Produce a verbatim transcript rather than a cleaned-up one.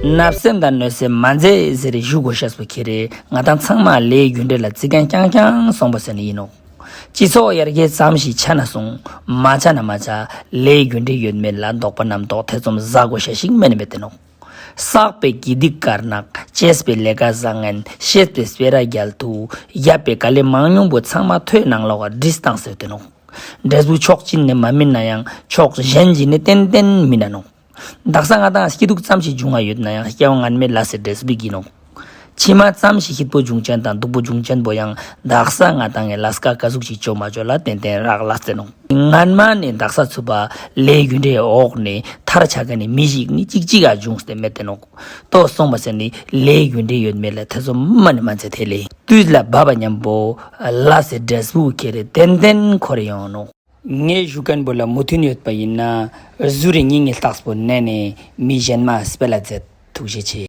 བརྣབ་སེམས་དང་གནོད་སེམས་མ་མཛད་ཟེར་ཞུ་དགོས་ཤེས་པོ་ཁྱེད་རེ་ང་དང་ཚང་མ་ལས་རྒྱུ་འབྲས་ལ་བརྩི་མཁན་རྐྱང་རྐྱང་སོང་པ་ཟེར་ནི་ཡིན་ནོག། སྤྱི་ཚོགས་ཡར་རྒྱས་ཙམ་ཞིག་ཆ་ན་སོང་། མ་ཆ་ན་མ་ཆ། ལས་རྒྱུ་འབྲས་ཡོད་མེད་ལ་དོགས་པ་རྣམ་རྟོག་ཐེ་ཚོམ་ཟ་དགོས་ཤེས་ཤིག་མེད་ནི་མེད་དེ་ནོག། བསགས་པའི་དགེ་སྡིག་དཀར་ནག། བཅས་པའི་ལས་ཀ་བཟང་ངན། བཤད་པའི་སྤེ་ར་རྒྱལ་དུ། བརྒྱབ་པའི་དཀའ་ལས་མང་ཉུང་པོ་ཚང་མ་ཐོས་ནང་ལོགས་ཀ་བྲིས་བཏང་ཟེར་དེ་ནོག། འབྲས་བུ་ཕྱོགས་གཅིག་ནས་མ་སྨིན་ན་ཡང་ཕྱོགས་གཞན་ཞིག་ནས་ཏན་ཏན་སྨིན་ན་ནོག། དག་ས་ང་དང་སྐྱིད་སྡུག་ཙམ་ཞིག་བྱུང་བ་ཡོད་ན་ཡང་སྐྱེ་བ་སྔན་མའི་ལས་སི་འབྲས་བུ་ཡིན་ནོག། ཕྱི་མ་ཙམ་ཞིག་སྐྱིད་པོ་བྱུང་ཅན་དང་སྡུག་པོ་བྱུང་ཅན་པོ་ཡང་དག་ས་ང་དང་ངི་ལས་ཀ་ག་ཟུག་ཅིག་བཅོ་མ་བཅོ་ལ་ཏན་ཏན་རག་ལས་ཏེ་ནོག། སྔན་མ་ནས་དག་ས་ཚུག་པ་ལས་རྒྱུ་འབྲས་འོག་ནས་ཐར་ཆ་མཁན་ནི་མི་ཞིག་ནི་གཅིག་གཅིག་ག་བྱུང་སྟེ་མེད་དེ་ནོག། ཏོ་སོང་པ་ཟེར་ནི་ལས་རྒྱུ་འབྲས་ཡོད་མེད་ལ་ཐེ་ཚོམ་མ་ནི་མ་མཛད་དེ་ལས་དུས་ལ་བབ་པ་མཉམ་པོ་ལས་སི་འབྲས་བུ་ཁྱེད་རེ་ཏན་ཏན་འཁོར་ཡོང་ནོག། ངས་ཞུ་མཁན་པོ་ལ་མོས་མཐུན་ཡོད་པ་ཡིན་ན་གཟུ་རེ་སྙིང་ངི་རྟགས་པོ་མནན་ནས་མི་གཞན་མ་སྤེལ་ལ་མཛད། ཐུགས་རྗེ་ཆེ།